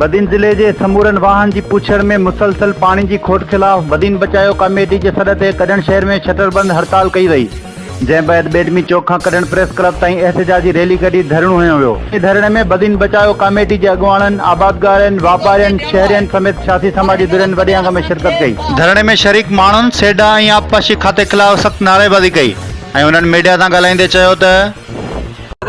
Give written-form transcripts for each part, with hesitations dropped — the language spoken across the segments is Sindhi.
بدين ضلعي جي سمورن واهن جي پوڇڙ ۾ مسلسل پاڻي جي کوٽ خلاف بدين بچايو ڪاميٽي جي سڏ تي ڪڍڻ شهر ۾ شٽر بند هڙتال ڪئي وئي، جنهن بعد ٻيڊمي چوڪ کان ڪڍڻ پريس ڪلب تائين احتجاجي ريلي ڪڍي ڌرڻو هنيو ويو. ڌرڻي ۾ بدين بچايو ڪاميٽي جي اڳواڻن، آبادگارن، واپارين، شهرين سميت سياسي سماجي ڌرين وڏي انگ ۾ شرڪت ڪئي. ڌرڻي ۾ شريڪ ماڻهن سيڊا ۽ آبپاشي کاتي خلاف سخت نعريبازي ڪئي ۽ انهن ميڊيا سان ڳالهائيندي چيو ته.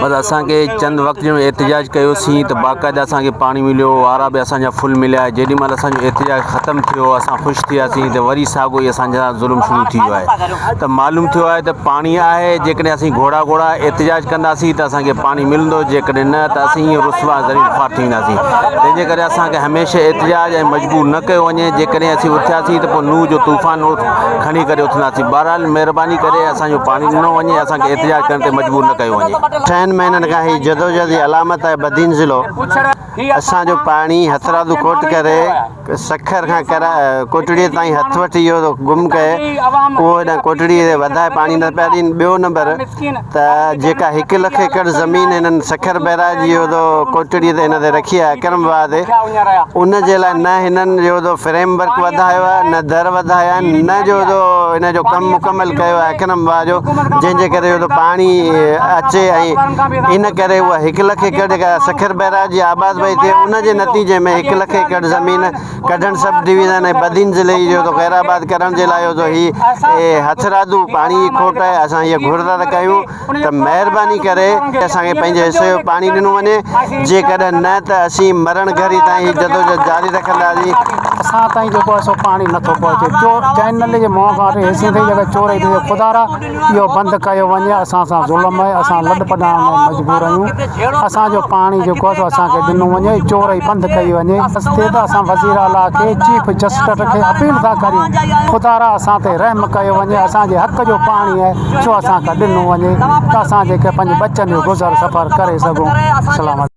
بس اسان کي چند وقت جو احتجاج ڪيوسين ته باقاعده اسان کي پاڻي مليو وارا به اسان جا فل مليا جيڏي مهل اسان جو احتجاج ختم ٿيو اسان خوش ٿياسين ته وري ساڳو ئي اسان سان ظلم شروع ٿي ويو آهي ته معلوم ٿيو آهي ته پاڻي آهي جيڪڏهن اسين گهوڙا گهوڙا احتجاج ڪنداسين ته اسان کي پاڻي ملندو جيڪڏهن نه ته اسين ائين رسوا ذليل خوار ٿي وينداسين تنهن جي ڪري اسان کي هميشه احتجاج ۽ مجبور نه ڪيو وڃي جيڪڏهن اسين اٿياسين ته پوء نوح جو طوفان کڻي ڪري اٿنداسين بهرحال مهرباني ڪري اسان جو پاڻي ڏنو وڃي اسان کي احتجاج ڪرڻ تي مجبور نه ڪيو وڃي. ڇهن مهينن کان هي جدوجهد جي علامت آهي بدين ضلعو اسان جو پاڻي هٿرادو کوٽ ڪري سکر کان ڪرا ڪوٽڙي تائين هٿ وٺي اهو گم ڪئي اهو هيڏانهن ڪوٽڙي تي وڌائي پاڻي نه پيا ڏين ٻيو نمبر ته جيڪا هڪ لک ايڪڙ زمين هنن سکر بئراج جي اهو ڪوٽڙي تي هن تي رکي آهي اڪرم واهه تي ان جي لاء نه هنن جو تو فريم ورڪ وڌايو آهي نه در وڌايا آهن نه جو تو ان جو ڪم مڪمل ڪيو آهي اڪرم واهه جو جنهن جي ڪري جو پاڻي اچي ۽ ان ڪري اها هڪ لک ايڪڙ جيڪا سکر بئراج جي آباد پئي ٿئي ان جي نتيجي ۾ هڪ لک ايڪڙ زمين ڪڍڻ سب ڊويزن ۽ بدين ضلعي جو تو غير آباد ڪرڻ جي لاء جو هي هٿرادو پاڻي جي کوٽ آهي اسان هيء گهر ٿا ڪيون ته مهرباني ڪري اسان کي پنهنجي حصي جو پاڻي ڏنو وڃي، جيڪڏهن نه ته اسين مرڻ گهڙي تائين هي جدوجهد جاري رکنداسين. اسان تائين جيڪو آهي سو پاڻي نٿو پهچي چور چينل جي منهن کان وٺي هيسين تائين جيڪا چوري ٿي ٿئي خدارا اهو بند ڪيو وڃي اسان سان ظلم آهي اسان لڏ پڏاڻ لاء مجبور آهيون اسان جو پاڻي جيڪو آهي سو اسان کي ڏنو وڃي چوري بند ڪئي وڃي تي ته اسان وزير اعليٰ کي چيف جسٽس کي اپيل ٿا ڪريون خدارا اسان تي رحم ڪيو وڃي اسان جي حق جو پاڻي آهي سو اسان کان ڏنو وڃي ته اسان جيڪي پنهنجي ٻچن جو گذر سفر ڪري سگهون. سلام.